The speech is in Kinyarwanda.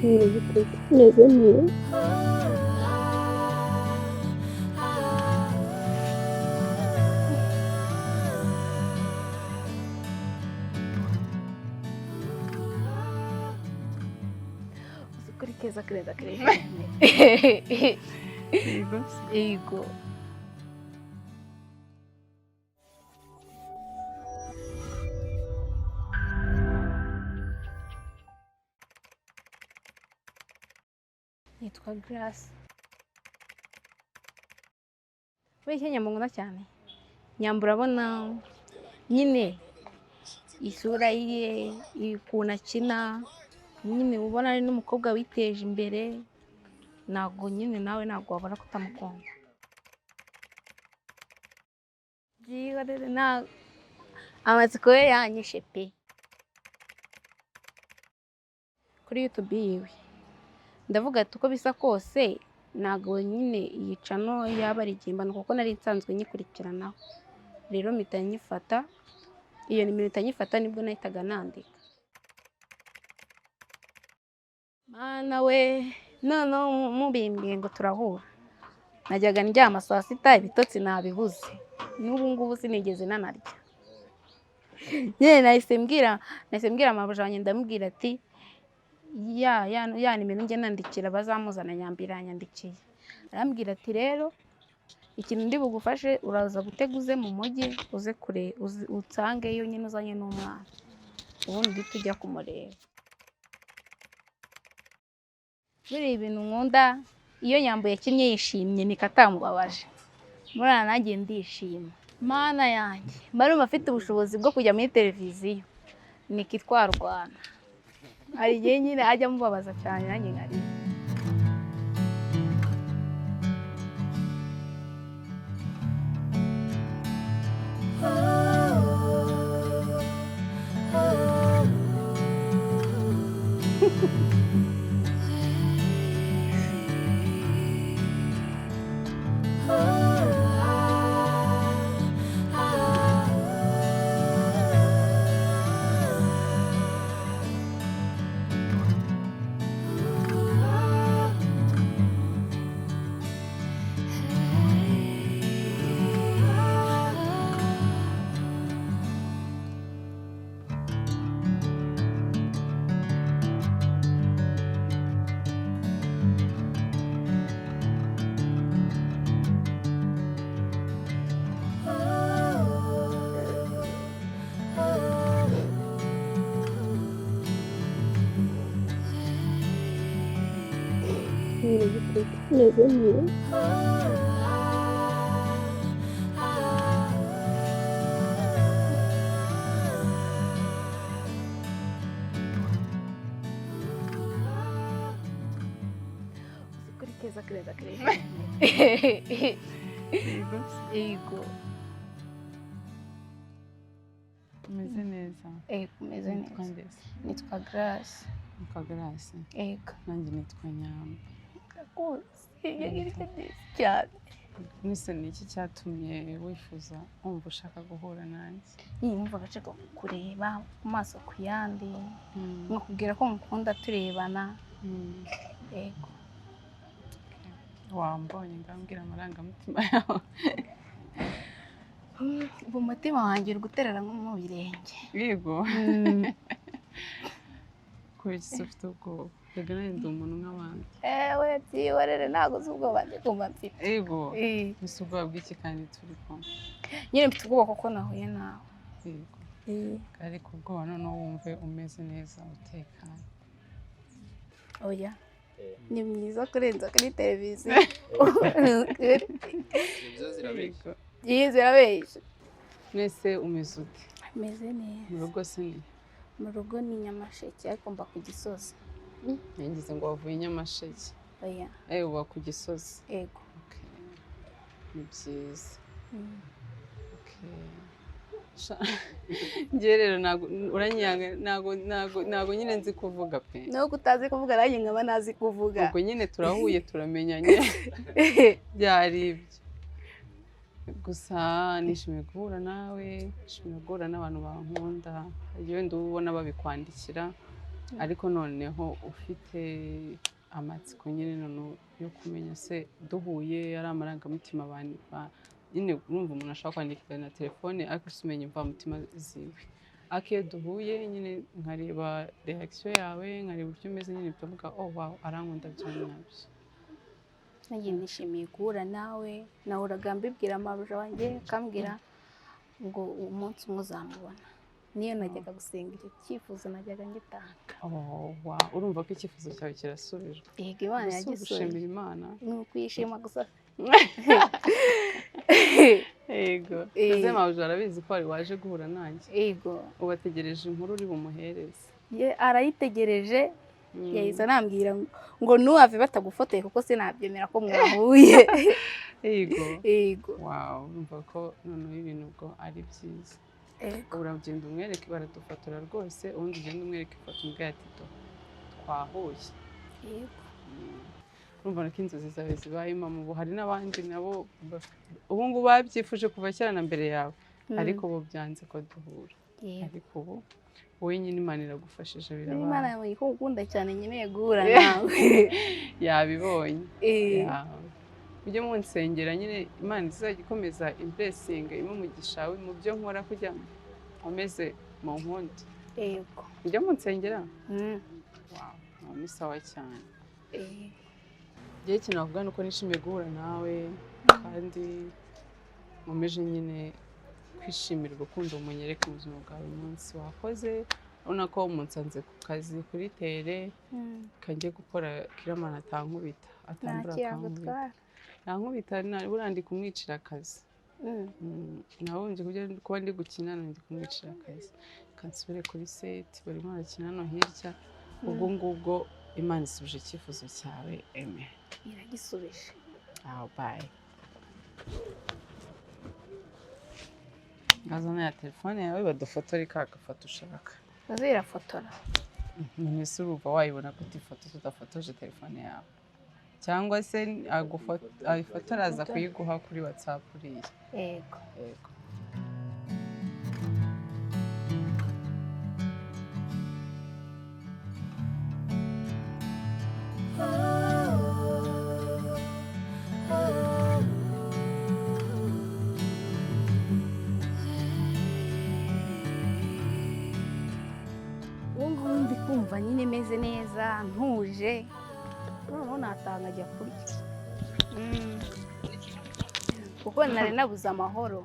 Meze neza. Uzi ko uri keza kurenza kare. Yego. Nitwa Grace. Muri Kenya nkunda cyane. Nyamba urabona nyine isura ye, ukuntu akina, nyine ubona ari n'umukobwa witeje imbere, ntabwo nyine nawe ntabwo wabura kutamukunda. Byihorere amatsiko ye yanyishe pe. Kuri YouTube yiwe ndavuga ati uko bisa kose ntabwo nyine iyi channel yaba ari igihimbano kuko nari nsanzwe nyikurikiranaho, rero mpita nyifata, iyo nimero mpita nyifata nibwo nahitaga nandika. Mana we, noneho mubimbwiye ngo turahura, najyaga ndyama saa sita ibitotsi nabibuze, n'ubu ngubu sinigeze nanarya. Nyine nahise mbwira mabuja wanjye, ndamubwira ati ya nimero njye nandikira bazamuzana, Nyambo iranyandikiye. Arambwira ati rero ikintu ndi bugufashe, uraza gutega uze mu mujyi, uze kure unsangeyo nyine uzanye n'umwana, ubundi uhite ujya kumureba. Buriya ibintu nkunda iyo Nyambo yakinnye yishimye niko atamubabaje, muriya nanjye ndishima. Mana yanjye, mba numva afite ubushobozi bwo kujya muri televiziyo niko twarwana. Hari igihe nyine ajya amubabaza cyane nanjye nkarira. Meze neza. Uzi ko uri keza kurenza kare. Yego. Umeze neza? Yego, umeze Nitwa neza. Ndese. Nitwa Grace. Nitwa Grace. Yego. Nanjye nitwa Nyamba. Ndakuzi. Ibyo ngibyo byiza cyane. Mwese ni iki cyatumye wifuza wumva ushaka guhura nanjye? Nyine numva agace ko kureba amaso ku yandi, nkakubwira ko ngukunda turebana. Yego. Wambonye, ngambwira amarangamutima yawe. Ubu umutima wanjye uri guterera nko mu birenge. Yego. Kubera iki se ufite ubwoba? Rega nanjye ndi umuntu nk'abandi. Ewe byihorere, ntabwo uzi ubwoba ndi kumva mfite. Yego. Ese ubwoba bw'iki kandi turi kumwe? Nyine mfite ubwoba kuko nahuye nawe. Yego. Ariko ubwoba noneho wumve umeze neza utekanye. Oya. Ni mwiza kurenza kuri televiziyo. Ibyo zirabeshya. Iyi zirabeshya. Mwese umeze ute? Meze neza. Mu rugo se ni? Mu rugo ni Nyamasheke ariko mba ku Gisozi. Nagize ngo wavuye i Nyamasheke. Oya. Uba ku Gisozi. Yego. Okay. Ni byiza. Okay. Njye rero ntabwo uranyanga, ntabwo nyine nzi kuvuga pe. Nuko utazi kuvuga nanjye nkaba nazi kuvuga. Ubwo nyine turahuye turamenyanye. Byari ibyo. Gusa nishimiye guhura nawe, nishimiye guhura n'abantu bankunda. Hari igihe wenda uba ubona babikwandikira, Ariko noneho ufite amatsiko nyine noneho yo kumenya se duhuye ari amarangamutima abantu nyine urumva umuntu ashobora kwandikira na telefone ariko si umenya imvamutima ziwe. Ariko iyo duhuye nyine nkareba reaction yawe, nkareba uburyo umeze nyine, ndavuga oh wow, arankunda bya nyabyo. Nanjye nishimiye guhura nawe, nahoraga mbibwira mabuja wanjye akambwira ngo umunsi umwe uzamubona. Niyo najyaga gusenga icyo cyifuzo najyaga ngitanga. Oh wow, urumva ko icyifuzo cyawe kirasubijwe. Yego, Imana Gusa yagisubije. gushimira Imana. Ni ukuyishima gusa. Yego. Ese mabuja arabizi ko wari waje guhura nanjye? Yego. Ubategereje inkuru uri bumuhereze. Ye arayitegereje, yahise anambwira ngo ntuhave batagufotoye kuko sinabyemera ko mwahuye. Yego. Yego. Wow, urumva ko noneho ibintu ubwo ari byiza. Yego. Uragenda umwereke baradufotora rwose, ubundi ugenda umwereke ifoto umubwira ati do twahuye. Yego. Urumva ko inzozi zawe zibaye impamo. Ubu hari n'abandi nabo ubu ngubu babyifuje kuva kera na mbere yawe, ariko bo byanze ko duhura. Yego. Ariko ubu wowe nyine Imana iragufashije Imana birabaye. yabonye ko ngukunda cyane nkeneye guhura nawe. Yabibonye. Ujye munsengera nyine Imana izajya ikomeza imblessing impe umugisha mu byo nkora kugira ngo nkomeze mu nkunde. Yego. Ujye munsengera? Wow, ni sawa cyane. Igihe ikintu navuga ni uko nishimiye guhura nawe kandi nkomeje nyine kwishimira urukundo munyereka mu buzima bwa buri munsi wakoze. Urabona ko umunsanze ku kazi kuri tere, kanjye gukora Kiramana atankubita, atambura Nta akankubita. kiyagutwara. Yankubita buriya ndi kumwicira akazi. Nabumbye kuba ndi gukina ndi kumwicira akazi. Kansubire kuri set barimo barakina hano hirya. Ubwo ngubwo Imana isubije icyifuzo cyawe, amen. Iragisubije. Aho bye. Ngazana ya telefone yawe badufotore ka gafoto ushaka. Nazo irafotora. None se urumva wayibona gute ifoto tudafotoje telefone yawe? Cyangwa se ayifotora aza kuyiguha kuri WhatsApp uriya. Yego. Yego. Ubu ngubu ndi kumva nyine meze neza ntuje, noneho nataha nkajya kurya. Kuko nari nabuze amahoro.